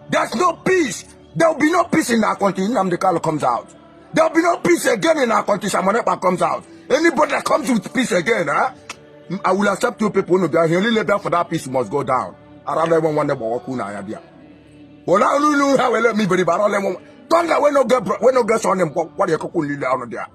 There's no peace. There will be no peace in our country. Nnamdi Kanu comes out. There will be no peace again in our country. Samonepa comes out. Anybody that comes with peace again, I will accept you people. No, the only labor for that peace must go down. I don't ever want to walk on idea. Well, I don't know how let me believe. I don't let me. Don't let when no get on them. What you call it down there?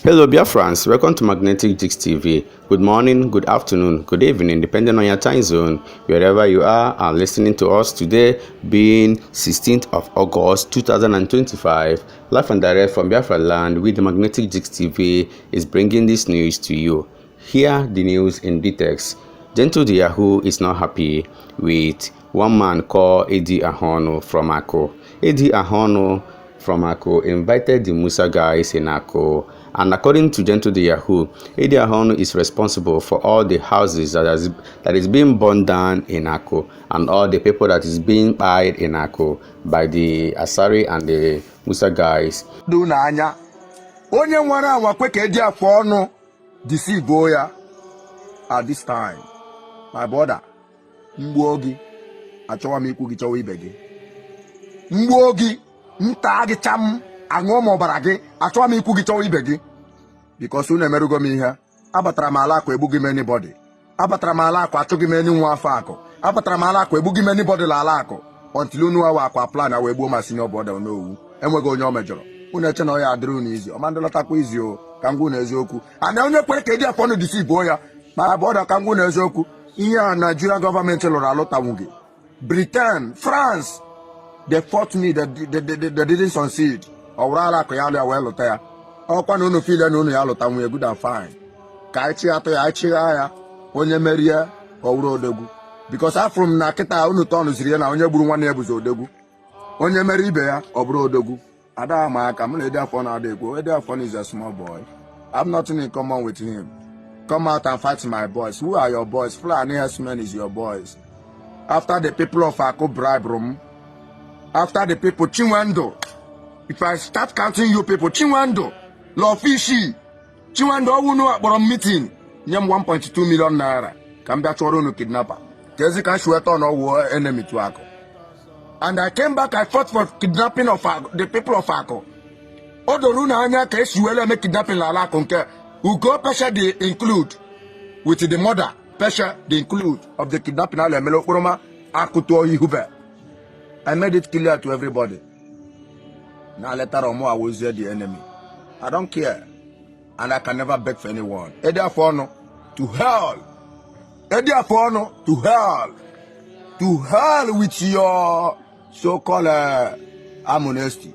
Hello Biafrans, welcome to Magnetic Gist TV. Good morning, good afternoon, good evening, depending on your time zone, wherever you are listening to us today, being 16th of August 2025, live and direct from Biafra land with the Magnetic Gist TV is bringing this news to you. Hear the news in details. Gentle the Yahoo is not happy with one man called Eddie Ahono from Ako. Eddie Ahono from Ako invited the Musa guys in Ako, and according to Gentle the Yahoo, Eddie Ahono is responsible for all the houses that is being burned down in Ako and all the people that is being buried in Ako by the Asari and the Musa guys. At this time, my brother, Mwogi, achọwa ikwu gị chọwa ibe gị. Mwogi, nta gị cham, aṅụ ma ọbara gị, achọwa ikwu gị chọwa ibe gị. Because unu emerugo m ihe. Abatara m ala akụ egbughị m anybody. Abatara m ala akụ achụghị m enyi nwa afọ akụ. Abatara m ala akụ egbughị m anybody la ala akụ. Until unu awa akwa plan na wee gbuo ma senior brother n'owu. Enweghị onye o mejọrọ. Unu eche na ọ ya adịrị unu izi. Ọ mandịlọtakwa izi o ka ngwu na eziokwu. Ana onye kwere ka Eddie Ahono disi igbo ya. My brother ka ngwu na eziokwu. Ihe Nigeria government lụrụ alụtanwughị. Britain, France, they fought me, they didn't succeed. Ọwụrụ akụ ya alụ wee lụta ya. Ọkwa na unu file na unu ya lụta nwunye good and fine. Ka echi atọ ya echigha ya onye merie ọwụrụ odegwu. Because afọ m na kịta unu tọnụ ziri ya na onye gburu nwanne ya bụzi odegwu. Onye mere ibe ya ọ bụrụ odegwu. Ada ma aka m na Eddie Ahono na-ada egwu. Eddie Ahono is a small boy. I have nothing in common with him. Come out and fight my boys. Who are your boys? Fulani Herdsmen is your boys. After the people of Ako bribe room, after the people Chinwando, if I start counting you people, Chinwando, Lofishi, Chinwando who know about a meeting, nyam 1.2 million naira. Come back to no kidnapper. Jessica Shueto no war enemy to Ako. And I came back, I fought for kidnapping of the people of Ako. Odoruna anya case you will make kidnapping la conquer. Who go pressure they include with the mother, pressure they include of the kidnapping. I made it clear to everybody. Now later on, I will say the enemy. I don't care, and I can never beg for anyone. Eddie Ahono to hell. Eddie Ahono to hell. To hell with your so-called amnesty.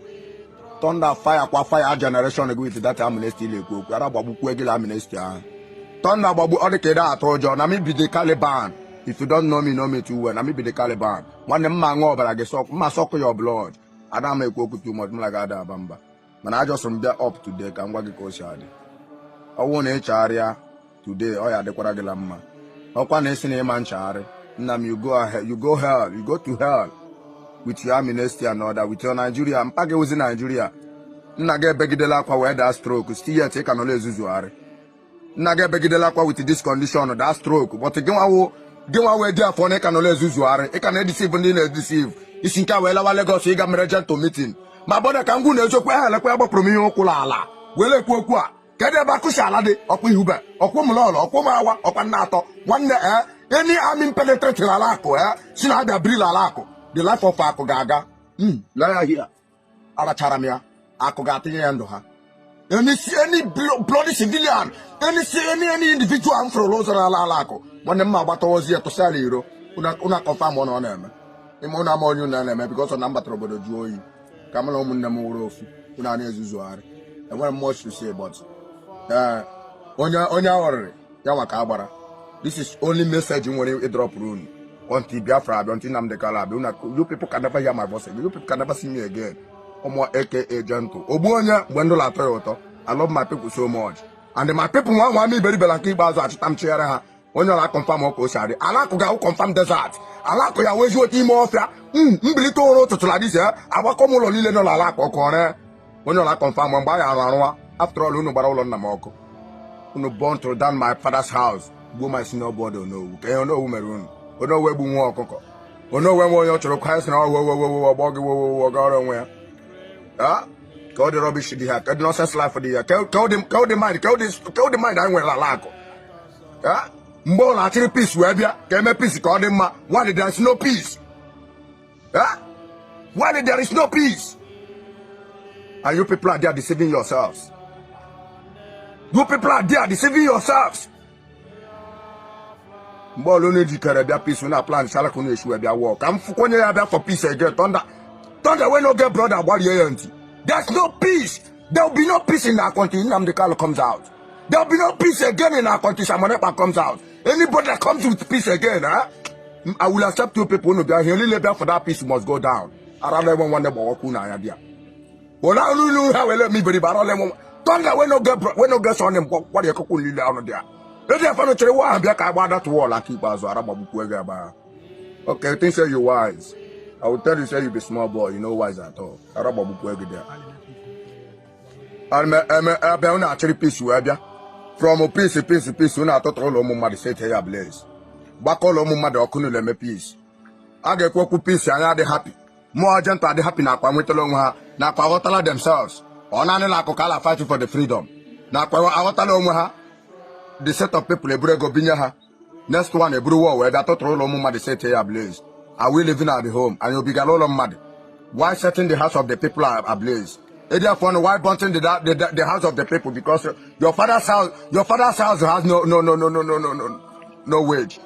Thunder fire generation with that amnesty leku arababu kwegila amnesty thunder babu odekeda atojo na me be the Caliban. If you don't know me too well. Na me be the Caliban. One them man obara ge sok ma sok your blood. Adam make oku too much like ada bamba. Man I just from there up to there kan gwa ge ko shade. Owo na echaria today oya dekwara gela mma. Okwa na esi na man chare. Nnam you go ahead, you go hell, you go to hell. With your amnesty and order, with your Nigeria, mpage was in Nigeria. Nage begidela kwa where that stroke, still yet take an always usuary. Nage begidela kwa with this condition of that stroke, but again, where there for neck and always usuary, it can deceive and deceive. It's in Kawela Lagos, you got merged to meeting. My brother can go to like Promio Kulala. Well, Kukwa, Kada Bakushalade, Okuba, Okumolo, Okumawa, Okanato, one day, any army penetrating Alako, Sinada Bril Alako. The life of Ako Gaga, Laya here, Alacharamia, Ako Gati and Doha. Any bloody civilian, any individual from Rosa Alako, when the Mabato was here to sell you, una confirm on them. Imona Monuname because of number trouble the joy. Kamala Munamuro, Unani Zuzuari. And what much to say about Onya Yawakabara. This is only message when you drop room. Until Biafra, until Nnamdi Kanu, you people can never hear my voice again. You people can never see me again. Omo aka Gentle. Obuonya Gwendola Toyoto. I love my people so much. And my people want me very belanki bazo achitam chere ha. Onye la confirm oko shade. Ala ko ga confirm desert. Ala ko ya weju oti mo ofia. Mbili to ro tutu like this eh. Awako mo lo lile no la ala ko kore. Onye la confirm mba ya aranwa. After all unu bara ulo na moko. Unu born to down my father's house. Go my senior brother no. Ke no umerun. Ono we bu nwa okoko. Ono we mo yo choro kwai na wo bog wo ga ro nwa. Ah? Call the rubbish the hack. Nonsense life for the year. Call the mind I went la lako. Ah? Mbo la tiri peace we bia. Ke me peace call them ma. Why there is no peace? Ah? Why there is no peace? And you people are there deceiving yourselves. You people are there deceiving yourselves. Mbo lo ne di kere bia peace we na plan sala ko no issue bia work. Am fu konye ya bia for peace again. Thunder we no get brother about your auntie. There's no peace. There will be no peace in our country. Nnamdi Kanu comes out. There will be no peace again in our country. Samonepa comes out. Anybody that comes with peace again, I will accept you people no be here. Only labor for that peace must go down. I don't even want to walk on idea. Well, I don't know how let me believe. I don't let Thunder we no get on them. What you call it down there? Let them find out why I'm back. I want that wall. I keep as Arababu. Okay, things say you wise. I will tell you, say you be small boy, you know wise at all. Arababu kwege there. And me actually peace you abia. From peace, una thought all mumma the set here blaze. Back all mumma the okunu le me peace. I get kwaku peace and are happy. More agent are the happy na kwa mwito long ha na kwa hotala themselves. Onane la kokala fighting for the freedom. Na kwa hotala ha the set of people ebure go binya ha. Next one eburu war where that thought all mumma the set here blaze. Are we living at the home and you'll be galolo mad? Why setting the house of the people ablaze? Therefore, why burning the house of the people? Because your father's house has no wage.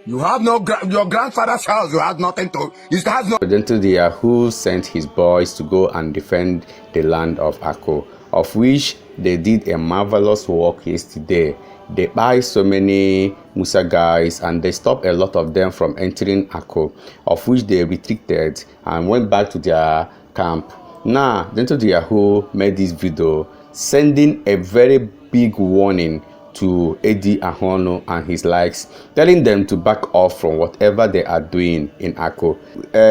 You have your grandfather's house. You have nothing to. It has no. Gentle the Yahoo sent his boys to go and defend the land of Akko, of which they did a marvelous work yesterday. They buy so many Musa guys and they stopped a lot of them from entering Akko, of which they retreated and went back to their camp. Now, Gentle the Yahoo made this video sending a very big warning to Eddie Ahono and his likes, telling them to back off from whatever they are doing in Akko.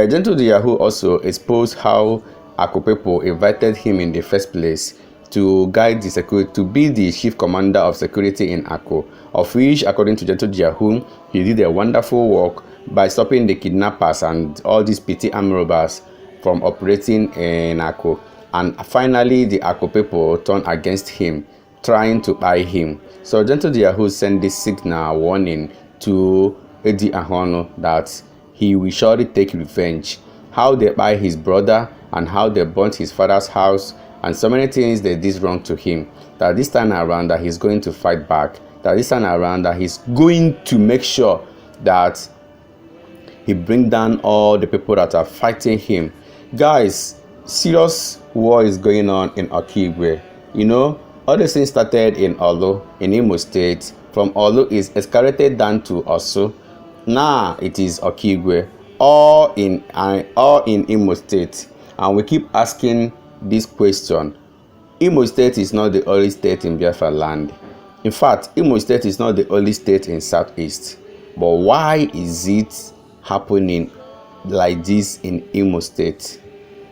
Gentle the Yahoo also exposed how Akko people invited him in the first place to guide the security, to be the chief commander of security in Akko, of which, according to Gentle the Yahoo, he did a wonderful work by stopping the kidnappers and all these petty armed robbers from operating in Akko. And finally, the Akko people turned against him, trying to buy him. So Gentle the Yahoo sent this signal warning to Eddie Ahono that he will surely take revenge. How they buy his brother and how they burnt his father's house and so many things they did wrong to him. That this time around that he's going to fight back. That this time around that he's going to make sure that he bring down all the people that are fighting him. Guys, serious war is going on in Okigwe. You know, all the things started in Olu, in Imo State. From Olu is escalated down to Osu. Now it is Okigwe, all in Imo State. And we keep asking this question. Imo State is not the only state in Biafra land. In fact, Imo State is not the only state in Southeast. But why is it happening like this in Imo State?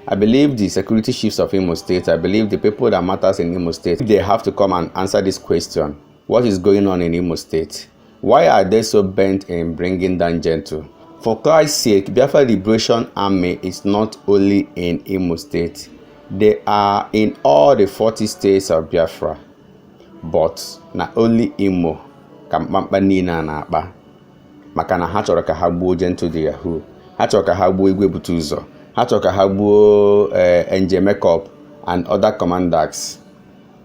I believe the security chiefs of Imo State, I believe the people that matters in Imo State, they have to come and answer this question. What is going on in Imo State? Why are they so bent in bringing down Gentle? For Christ's sake, Biafra Liberation Army is not only in Imo State. They are in all the 40 states of Biafra. But not only Imo, Kampampa Nina na Akpa. Maka na ha chọrọ ka ha gbuo Gentle the Yahoo. Ha chọrọ ka ha gbuo Igwe Butuzo. Ha chọrọ ka ha gbuo NJ Makeup and other commanders.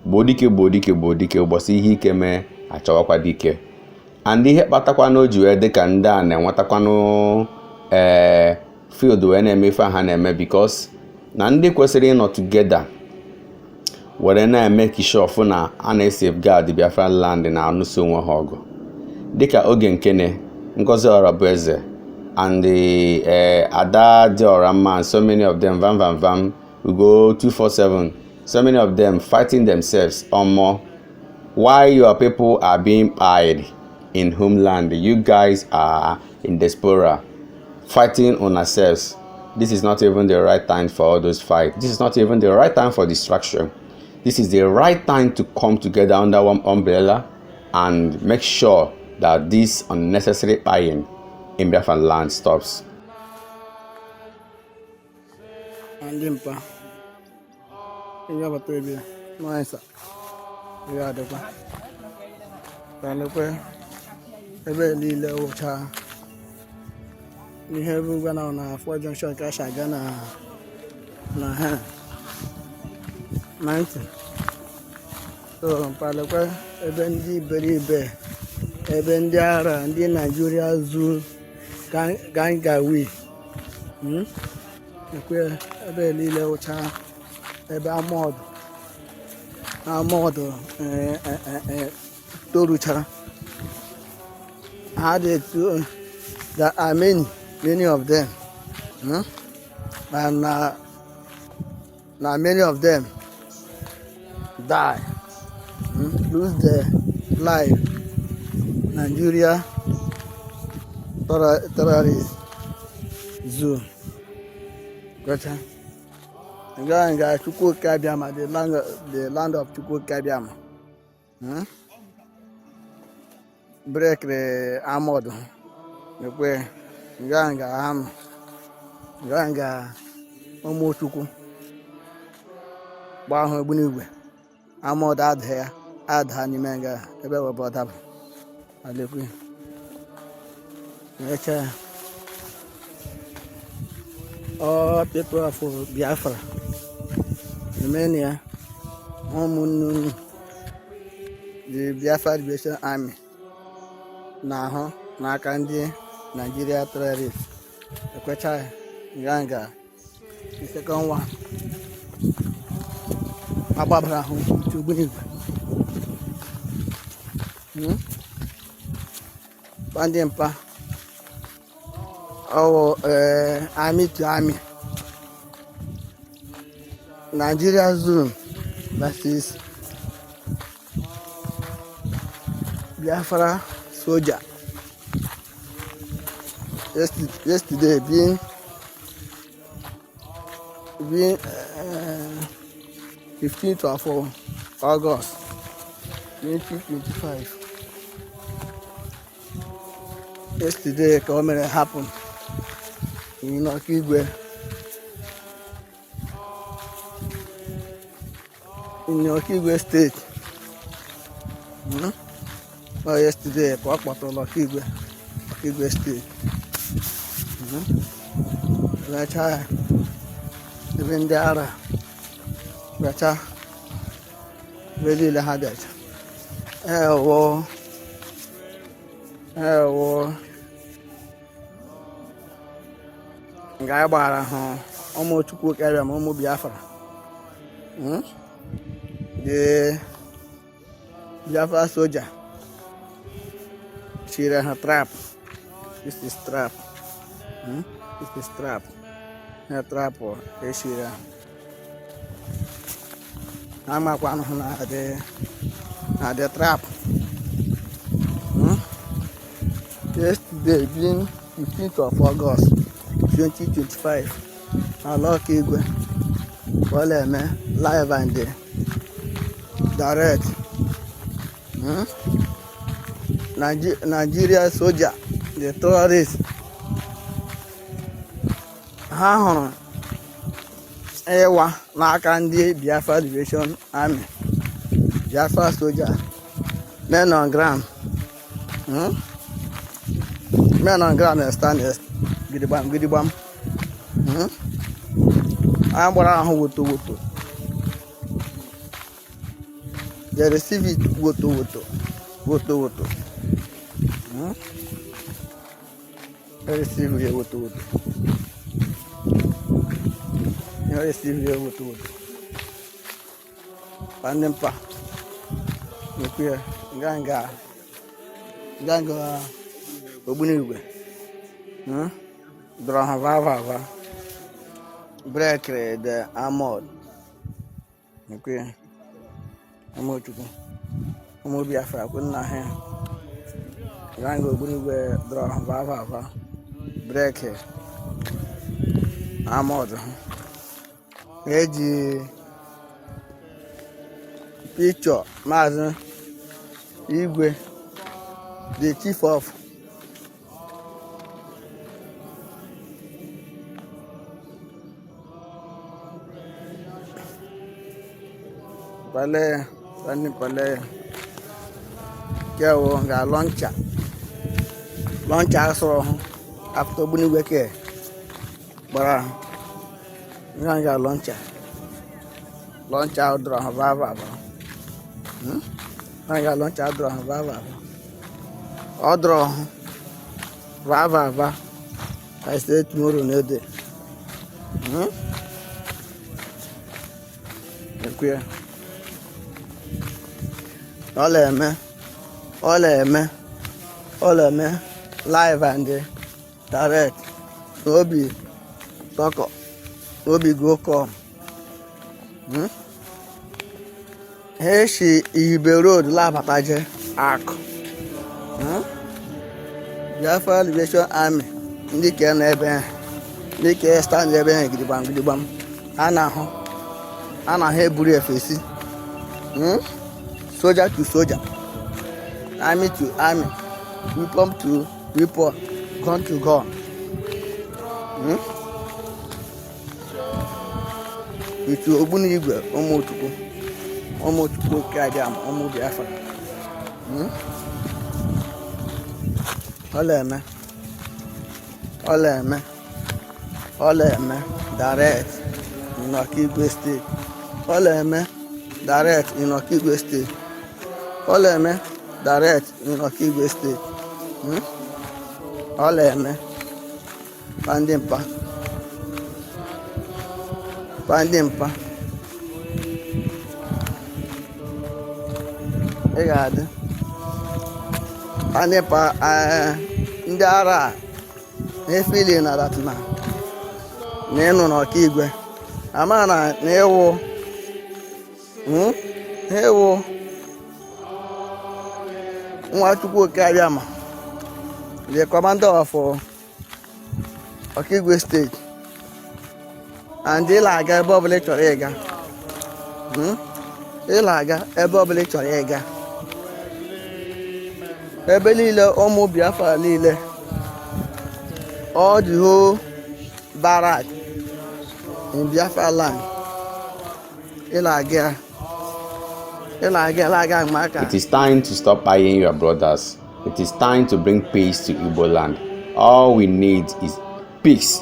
Bodike ụbọchị ihe ike mee achọwakwa dike. And ihe kpatakwanụ o ji wee dịka ndị a na-enwetakwanụ field wee na-emefe ha na-eme because na ndị kwesịrị ịnọ together were na-eme kishofu na a na-safeguard Biafra land na anụso onwe ha ọgụ dịka oge nkene Ngozi Orabueze and the Ada Diorama, and so many of them vam we go 247, so many of them fighting themselves on more. Why your people are being pied in homeland? You guys are in diaspora fighting on ourselves. This is not even the right time for all those fights. This is not even the right time for distraction. This is the right time to come together under one umbrella and make sure that this unnecessary buying in Biafran land stops. And Limpa. You have a baby. Nice. You are the one. A very little child. You have one on a 4 junction cash. I gonna 90. So, Palapa, a bendy very bad. A bendiara and the Nigeria Zoo Gangawi. A very little child. A mod. Torucha. How they do? There are many of them. And now many of them die, lose their life. Nigeria terrorist zoo. Gotcha. Nga Chukwu Kabiama, the land of Chukwu Kabiama. Break the armored. Nga Chukwu. Bahụ Ebunigwe. Armored add her Nimenga. Ebe about up. Alekwe. All people for Biafra. The mania. The Biafra Liberation Army. Now, Nakandi, Nigeria terrorists. The Kwacha, Ganga. The second one. Ababra, to believe. Pandempa. Army to army. Nigeria Zoo versus Biafra soldier. Yesterday being 15th of August 2025. Yesterday, comment happened in Okigwe, in Okigwe State. Yesterday, Okigwe State. Even the other, better, really had that. Nga gbara hụ ụmụ Chukwu karịa ma ụmụ Biafra. The Biafra soldier. She ran her trap. This is trap. This is trap. Her trap or she ran. I'm not one who had the trap. Yesterday being 15th of August 2025. Okigwe. Live and direct. Nigeria soldier, the terrorists. Ha hụrụ ewa n'aka ndị Biafra Liberation Army. Biafra soldier. Men on ground. Men on ground stand gidigba. I gbara ahụ woto. They receive it woto. They receive it woto. They receive it woto. Pandempa. Nukwe ganga Ebunigwe. Drahava. Break the armored. Okay. I'm Biafra. Couldn't have Rango Ebunigwe Drahava. Break armored. Edgy picture. Mazen Igwe, the chief of Pale, Sani Pale, Joe, got lunch so after Bunny Wake, but I got lunch out draw Vava. I got lunch out draw Vava. Or draw Vava. I said tomorrow, no day. Queer. All me, live and direct. No be talk, no be go come. Hey, she Ibe Road, La Pataje, Arc. Biafra Liberation Army, Nick and Eben, Nick stand there, Gidibam, Anna Hebrew face. Soldier to soldier, army to army, weapon to weapon, gun to gun. It's Okigwe, almost to Kajam, almost Biafra. All me, direct in Okigwe State. All me, direct in Okigwe State. All me, direct in Okigwe State. All me, Pandimpa. Egad. Pandimpa, ndị ara na-efili na datna. N'ịnụ n'Okigwe. Ama na n'ewu. Ewu. Nwachukwu Kariama, the commander of Okigwe State, and Ilaga Ebob lecture Ega. Ilaga Ebob lecture Ega. Ebelile Omu Biafra Lile. All the whole barrack in Biafra land. Ilaga. It is time to stop buying your brothers. It is time to bring peace to Igbo land. All we need is peace.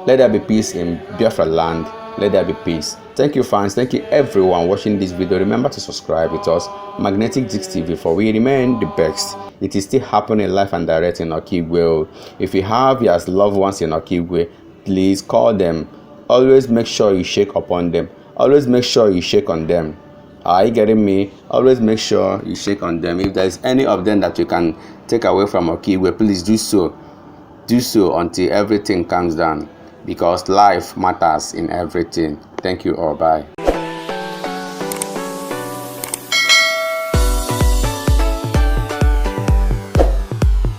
Let there be peace in Biafra land. Let there be peace. Thank you, fans. Thank you, everyone watching this video. Remember to subscribe with us, Magnetic Gix TV, for we remain the best. It is still happening live and direct in Okigwe. If you have your loved ones in Okigwe, please call them. Always make sure you shake upon them. Always make sure you shake on them. Are you getting me? Always make sure you shake on them. If there is any of them that you can take away from Okigwe, please do so. Do so until everything calms down, because life matters in everything. Thank you all. Bye.